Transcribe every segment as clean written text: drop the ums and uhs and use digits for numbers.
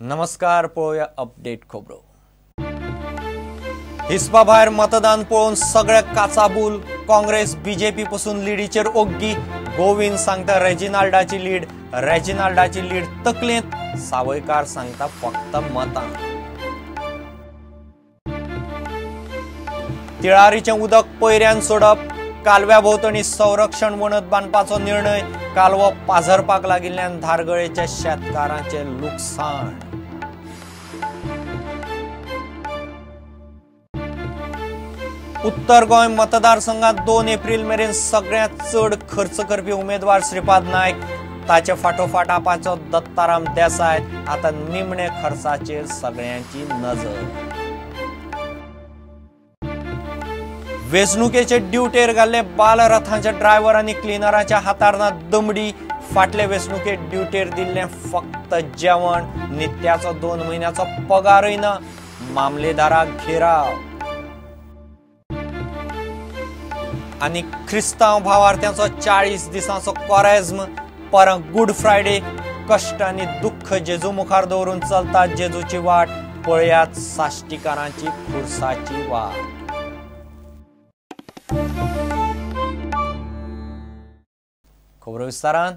नमस्कार, पळोवया अपडेट खबरो. हिसपा भायर मतदान पळोवन सगळे काचाबूल. काँग्रेस बीजेपी पसून लिडीचेर ओग्गी. गोविंद सांगता रेजिनाल्डाची लीड, रेजिनाल्डाची लीड तकलेंत. सावयकार सांगता फक्त मतां. तिळारीचें उदक पयऱ्यान सोडप, कालव्या भोंवतणी संरक्षण वणत बांदपाचो निर्णय. कालवो पाझरपाक लागिल्ल्यान धारगळेच्या शेतकारांचें लुकसाण. उत्तर गोंय मतदारसंघात 2 एप्रिल मेरेन सगळ्यांत चड खर्च करपी उमेदवार श्रीपाद नायक, ताचे फाटोफाट आपाचो दत्ताराम देसाय. आता निमणे खर्चाचेर सगळ्यांची नजर. वेंचणुकेचे ड्युटेर घाल्ले बालरथांच्या ड्रायव्हर आनी क्लिनराच्या हातार ना दमडी. फाटले वेंचणुकेत ड्युटेर दिल्लें फक्त जेवण, नित्याचो 2 म्हयन्याचो पगारय ना. मामलेदाराक घेराव. आनी क्रिस्तांव भावार्थ्यांचो 40 दिसांचो कोरेज्म. परत गुड फ्रायडे. कश्ट आनी दुख्ख जेजू मुखार दवरून चलता जेजूची वाट. पळयात साश्टीकारांची खुर्साची वाट. खबरो विस्तारान.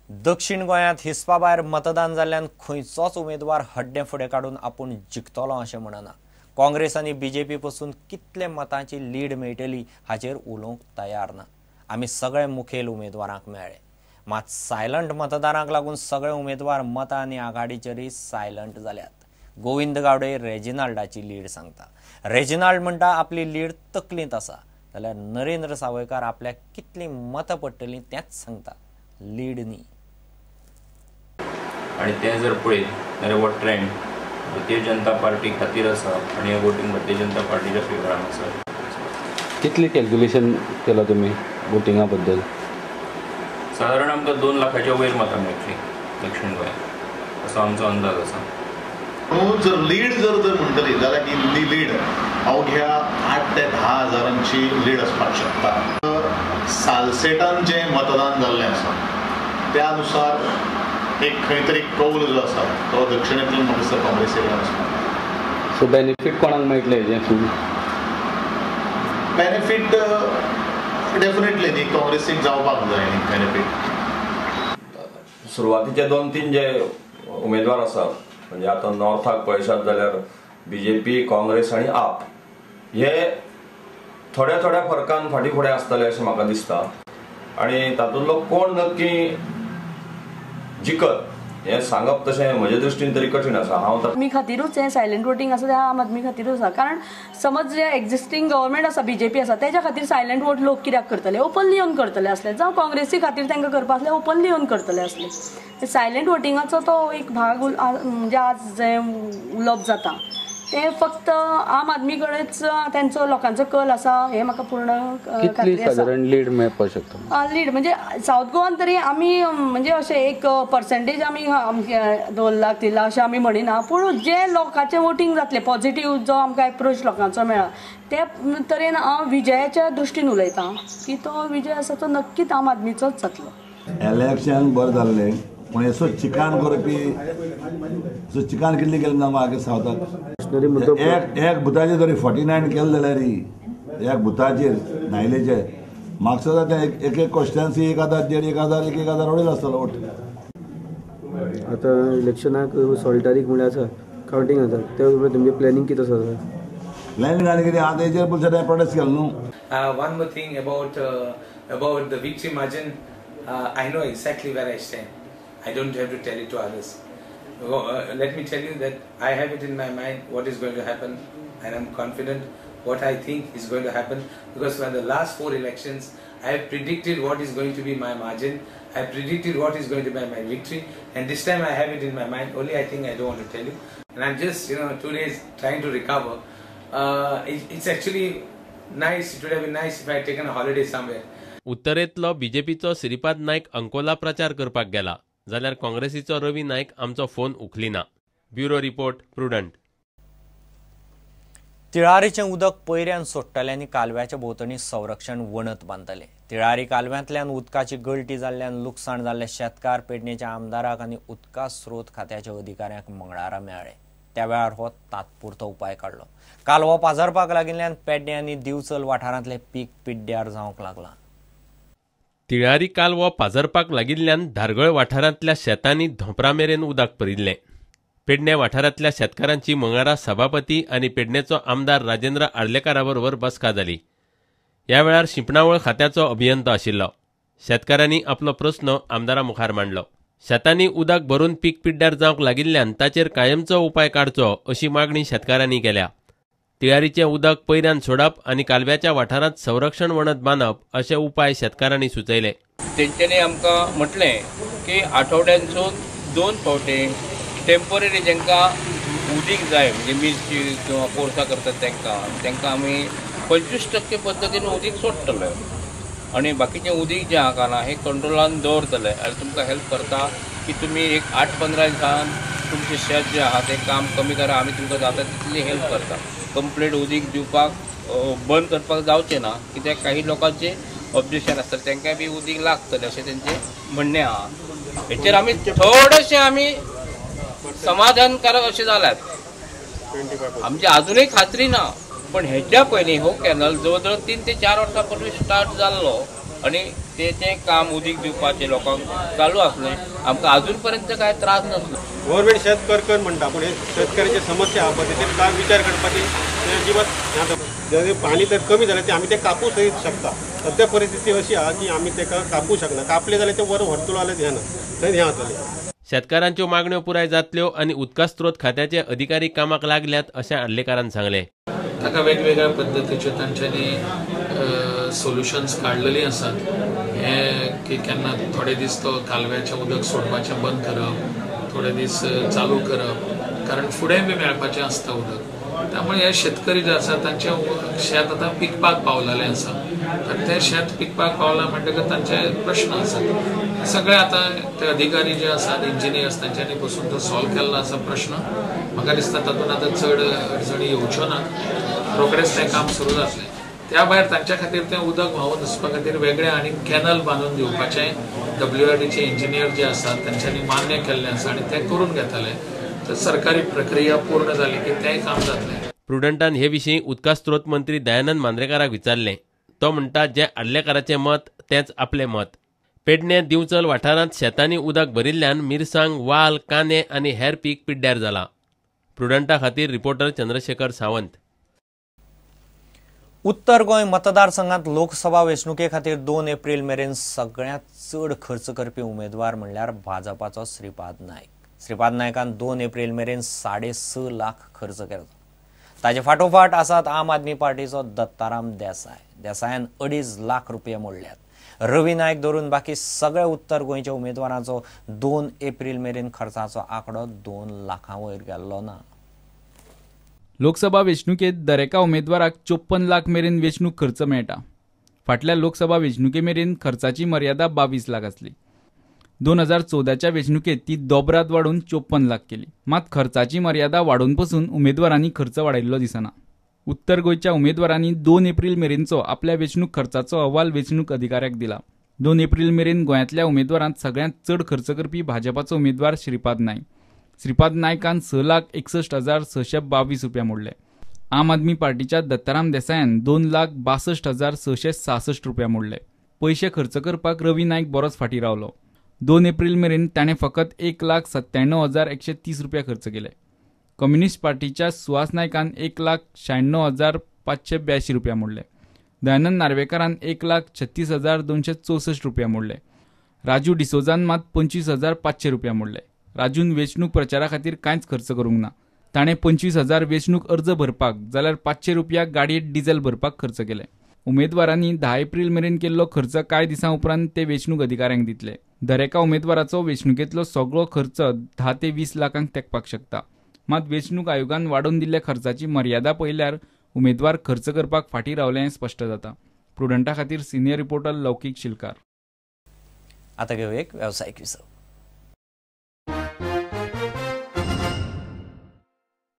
दक्षिण गोंयांत हिसपा भायर मतदान जाल्ल्यान खंयचोच उमेदवार हड्डें फुडें काडून आपूण जिखतलो अशें म्हणना. काँग्रेस आनी बीजेपी पसून कितले मतांची लीड मेळटली हाचेर उलोवंक तयार ना. आमी सगळे मुखेल उमेदवारांक मेळ्ळे, मात सायलंट मतदारांक लागून सगळे उमेदवार मतां आनी आघाडीचेरय सायलंट जाल्यात. गोविंद गावडे रेजिनाल्डाची लीड सांगता. रेजिनाल्ड म्हणटा आपली लीड तकलेंत आसा, जाल्यार नरेंद्र सावयकार आपल्याक कितलीं मतां पडटलीं तेंच सांगता, लीड न्ही. आनी तें जर पळयत जाल्यार हो ट्रेंड भारतीय जनता पार्टी खातीर आसा आनी हें वोटींग भारतीय जनता पार्टीच्या फेवरान आसा. कितलें कॅल्क्युलेशन केलां तुमी वोटिंगा बद्दल? सादारण आमकां 2 लाखाच्या वयर मतां मेळटलीं दक्षिण गोंयांत, असो आमचो अंदाज आसा. जर लीड जर जर म्हणटली जाल्यार ही लीड अवघ्या 8 ते 10 हजारांची लीड आसपाक शकता. सालसेटान जें मतदान जाल्लें आसा त्या नुसार एक खंय तरी कौल जो आसा तो दक्षिणेंतल्यान म्हाका दिसता काँग्रेसीक आसता. सो बेनिफीट कोणाक मेळटलें हेजें? फूल बेनिफीट डेफिनेटली न्ही काँग्रेसीक जावपाक जाय न्ही बेनिफीट. सुरवातीचे 2-3 जे उमेदवार आसात, म्हणजे आतां नॉर्थाक पळयशात जाल्यार बीजेपी, काँग्रेस आनी आप हे थोड्या थोड्या फरकान फाटीं फुडें आसतले अशें म्हाका दिसता. आनी तातूंतलो कोण नक्की जिखत हें सांगप तशें म्हजे दृश्टीन तरी कठीण आसा. हांव आदमी खातीरूच हें सायलंट वोटींग आसा तें आम आदमी खातीरूच आसा. कारण समज जे एक्झिस्टींग गव्हर्मेंट आसा, बीजेपी आसा, तेज्या खातीर सायलंट वोट लोक कित्याक करतले? ओपनली येवन करतले आसले, जावं काँग्रेसी खातीर तांकां करपा आसले ओपनली येवन करतले आसले. सायलंट वोटिंगाचो तो एक भाग म्हणजे आज जें उलोवप जाता तें फक्त आम आदमी कडेच तेंचो लोकांचो कल आसा हें म्हाका पूर्ण खात्री आसा. लीड मेळपाक शकता? लीड म्हणजे सावथ गोवान तरी आमी म्हणजे अशें एक पर्सेंटेज आमी 2 लाख 3 लाख अशें आमी म्हणिना, पूण जे लोकांचें वोटींग जातलें पॉझिटीव जो आमकां एप्रोच लोकांचो मेळ्ळा ते तरेन हांव विजयाच्या दृश्टीन उलयतां की तो विजय आसा तो नक्कीच आम आदमीचोच जातलो. इलेक्शन बरें जाल्लें, पूण असो चिकान करपी असो चिकान कितली केली ना मागीर सावथाक. एक बुथाचेर जरी 49 केलें जाल्यार एक बुथाचेर नायलेचे म्हाका जाता एक एक कॉन्स्टिट्युएन्सी 1000 1.5 1000 1 1000 वडील आसतलो वोट. आतां इलेक्शनाक 16 तारीख म्हणल्यार आसा कावंटींग आसा, त्या उपरांत तुमचें प्लॅनिंग कितें आसा? प्लॅनिंग आनी कितें आतां हेजेर पुलिसांनी प्रोटेस्ट केलो न्हू. One more thing about the victory margin, I know exactly where I stand. I don't have to tell it to others. Let me tell you that I have it in my mind what is going to happen, and I'm confident what I think is going to happen, because for the last 4 elections I have predicted what is going to be my margin, I have predicted what is going to be my victory, and this time I have it in my mind. Only I think I don't want to tell you, and I'm just 2 days trying to recover. It's actually nice. It would have been nice if I had taken a holiday somewhere. उत्तरेंतलो बीजेपीचो Shripad Naik Ankola प्रचार करपाक गेला, जाल्यार काँग्रेसीचो रवी नायक आमचो phone उखलिना. Bureau report, Prudent. तिळारीचें उदक पयऱ्यान सोडटले आनी कालव्याच्या भोंवतणी संरक्षण वणत बांदतले. तिळारी कालव्यांतल्यान उदकाची गळटी जाल्ल्यान लुकसाण जाल्ले शेतकार पेडणेच्या आमदाराक आनी उदका स्रोत खात्याच्या अधिकाऱ्यांक मंगळारा मेळ्ळे. त्या वेळार हो तात्पुरतो उपाय काडलो. कालवो पाजरपाक लागिल्ल्यान पेडणे आनी दिवचल वाठारांतले पीक पिड्ड्यार जावंक लागलां. तिळारी कालवो पाजरपाक लागिल्ल्यान धारगळ वाठारांतल्या शेतांनी धोंपरा मेरेन उदक परिल्लें. पेडणे वाठारांतल्या शेतकारांची मंगळारा सभापती आनी पेडणेचो आमदार राजेंद्र आर्लेकारा बरोबर बसका जाली. ह्या वेळार शिंपणावळ खात्याचो अभियंतो आशिल्लो. शेतकारांनी आपलो प्रस्न आमदारा मुखार मांडलो. शेतांनी उदक भरून पीक पिड्ड्यार जावंक लागिल्ल्यान ताचेर कायमचो उपाय काडचो अशी मागणी शेतकारांनी केल्या. तिळारीचें उदक पयऱ्यान सोडप आनी कालव्याच्या वाठारांत संरक्षण वणत बांदप अशे उपाय शेतकारांनी सुचयले. तेंच्यांनी आमकां म्हटलें की आठवड्यांसून 2 फावटी टेम्पररी जेंकां उदीक जाय म्हणजे मिरची किंवा कोर्सा करतात तांकां तांकां आमी 25% पद्दतीन उदीक सोडटले आनी बाकीचें उदीक जें आहा ना हें कंट्रोलान दवरतले आनी तुमकां हेल्प करता की तुमी एक 8-15 दिसान तुमचें शेत जें आहा तें काम कमी करा, आमी तुमकां जाता तितली हेल्प करता. कंप्लीट उदीक दिवपाक बंद करपाक जावचें ना कित्याक काही लोकांचें ऑब्जेक्शन आसता, तांकां बी उदीक लागतलें अशें तेंचें म्हणणें आहा. हेचेर आमी थोडेशें आमी समाधानकारक अशें जाल्यात, आमची आजुनूय खात्री ना. पण हेच्या पयलीं हो कॅनल जवळ जवळ 3 ते 4 वर्सां पयलीं स्टार्ट जाल्लो आनी तेचें काम उदीक दिवपाचें लोकांक चालू आसलें, आमकां आजून पर्यंत कांय त्रास नासलो. गव्हर्मेंट शेत कर कर म्हणटा पूण हे शेतकऱ्याची समस्या आहा पळय तेचेर काय विचार करपाची ते अजिबात जर पाणी तर कमी जालें ते आमी तें कापूं सयत शकता. सद्या परिस्थिती अशी आहा की आमी तेका कापूं शकना, कापलें जाल्यार तें वर व्हरतलो जाल्यार हें ना थंय हें जातलें. शेतकारांच्यो मागण्यो पुराय जातल्यो आनी उदका स्रोत खात्याचे अधिकारी कामाक लागल्यात अशें आर्लेकारान सांगलें. ताका वेगवेगळ्या पद्दतीचे तांच्यांनी सोल्युशन्स काडलेली आसात. हे की केन्ना थोडे दीस तो कालव्याचें उदक सोडपाचें बंद करप, थोडे दीस चालू करप, कारण फुडें बी मेळपाचें आसता उदक. त्यामुळे हे शेतकरी जे आसा तांचें शेत आतां पिकपाक पावलेलें आसा आनी तें शेत पिकपाक पावलां म्हणटकच तांचे प्रश्न आसात सगळे. आतां ते अधिकारी जे आसात इंजिनियर्स तांच्यांनी बसून तो सॉल्व केल्लो आसा प्रश्न. म्हाका दिसता तातूंत आतां चड अडचणी येवच्यो ना, रोखडेंच तें काम सुरू जातलें. त्या भायर तांच्या खातीर तें उदक व्हांवून वचपा खातीर वेगळें आनी कॅनल बांदून दिवपाचें WRDचे इंजिनियर जे आसात तांच्यांनी मान्य केल्लें आसा आनी तें करून घेतले. तर सरकारी प्रक्रिया पूर्ण जाली की तें काम जातलें. प्रुडंटान हे विशीं उदका स्रोत मंत्री दयानंद मांद्रेकाराक विचारलें. तो म्हणटा जें आर्लेकाराचें मत तेंच आपलें मत. पेडणे दिवचल वाठारांत शेतांनी उदक भरिल्ल्यान मिरसांग, वाल, कांदे आनी हेर पीक पिड्ड्यार जालां. प्रुडंटा खातीर रिपोर्टर चंद्रशेखर सावंत. उत्तर गोंय मतदारसंघात लोकसभा वेंचणुके खातीर 2 एप्रिल मेरेन सगळ्यांत चड खर्च करपी उमेदवार म्हणल्यार भाजपाचो श्रीपाद नायक. श्रीपाद नायकान 2 एप्रिल मेरेन 6.5 लाख खर्च केलो. ताजे फाटोफाट आसात आम आदमी पार्टीचो दत्ताराम देसाय. देसायान 2.5 लाख रुपये मोडल्यात. रवी नायक धरून बाकी सगळे उत्तर गोंयच्या उमेदवारांचो 2 एप्रिल मेरेन खर्चाचो आंकडो 2 लाखां वयर गेल्लो ना. लोकसभा वेंचणुकेत दरेका उमेदवाराक 54 लाख मेरेन वेंचणूक खर्च मेळटा. फाटल्या लोकसभा वेंचणुके मेरेन खर्चाची मर्यादा 22 लाख आसली. 2014च्या वेंचणुकेत ती दोबरात वाडून 54 लाख केली. मात खर्चाची मर्यादा वाडोवन पसून उमेदवारांनी खर्च वाडयल्लो दिसना. उत्तर गोंयच्या उमेदवारांनी 2 एप्रिल मेरेनचो आपल्या वेंचणूक खर्चाचो अहवाल वेंचणूक अधिकाऱ्याक दिला. 2 एप्रिल मेरेन गोंयांतल्या उमेदवारांत सगळ्यांत चड खर्च करपी भाजपाचो उमेदवार श्रीपाद नायक. श्रीपाद नायकान 6,61,622 रुपया मोडले. आम आदमी पार्टीच्या दत्ताराम देसायान 2,62,666 रुपया मोडले. पयशे खर्च करपाक रवी नायक बरोच फाटीं रावलो. 2 एप्रिल मेरेन ताणें फकत 1,97,130 रुपया खर्च केले. कम्युनिस्ट पार्टीच्या सुहास नायकान 1,96,582 रुपया मोडले. दयानंद नार्वेकारान 1,36,264 रुपया मोडले. राजू डिसोजान मात 25,500 रुपया मोडले. राजून वेंचणूक प्रचारा खातीर कांयच खर्च करूंक ना. ताणें 25,000 वेंचणूक अर्ज भरपाक जाल्यार 500 रुपया गाडयेत डिझेल भरपाक खर्च केले. उमेदवारांनी 10 एप्रिल मेरेन केल्लो खर्च कांय दिसां उपरांत ते वेंचणूक अधिकाऱ्यांक दितले. दरेका उमेदवाराचो वेंचणुकेंतलो सगळो खर्च 10 ते 20 लाखांक तेंकपाक शकता. मात वेंचणूक आयोगान वाडोवन दिल्ल्या खर्चाची मर्यादा पळयल्यार उमेदवार खर्च करपाक फाटीं रावले हें स्पश्ट जाता. प्रुडंटा खातीर सिनियर रिपोर्टर लौकीक शिलकार. आतां घेवया एक वेवसायीक विसव.